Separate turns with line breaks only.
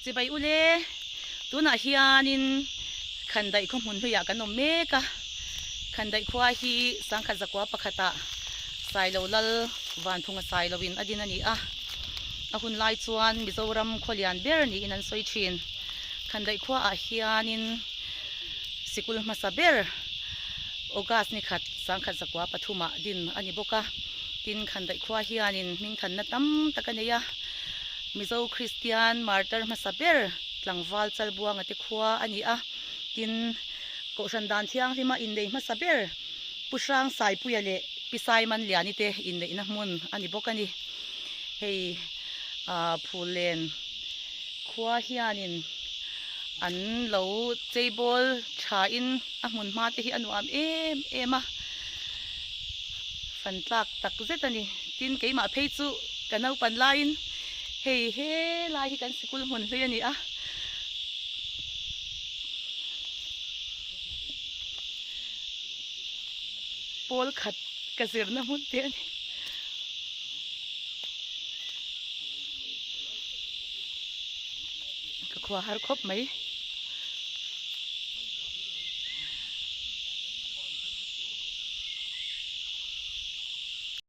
Chibai ule, tunah hianin Khandaih khaw hmun hluiah kan awm mek a, Khandaih khua hi Sangkhat zakua pakhatah Sailo Lal Vanphunga Sailoin a din a ni a, a hun lai chuan Mizoram khaw lian ber niin an sawi thin. Khandaih khuaah hianin sikul hmasa ber August ni khat Sangkhat zakua pathumah din a ni bawk a, tin Khandaih khua hianin hmingthanna tam tak a nei a. Mizo Kristian martar hmasa ber tlangval Chalbuanga te khua a ni a, tin, Kohhran dan thianghlima innei hmasa ber Pu Hrang Saipuia leh Pi Saimanliani te inneihna hmun a ni bawk a ni. Hei Phullen khua hianin an lo cheibawl thain a hmun hma te hi a nuam em em a, fan tlak tak zet a ni. Tin, keimah phei chu ka naupan laiin hei he lai hi kan sikul hmun hlui a ni a. Pawl khat ka zirna hmun te a ni. Ka khua har khawp mai.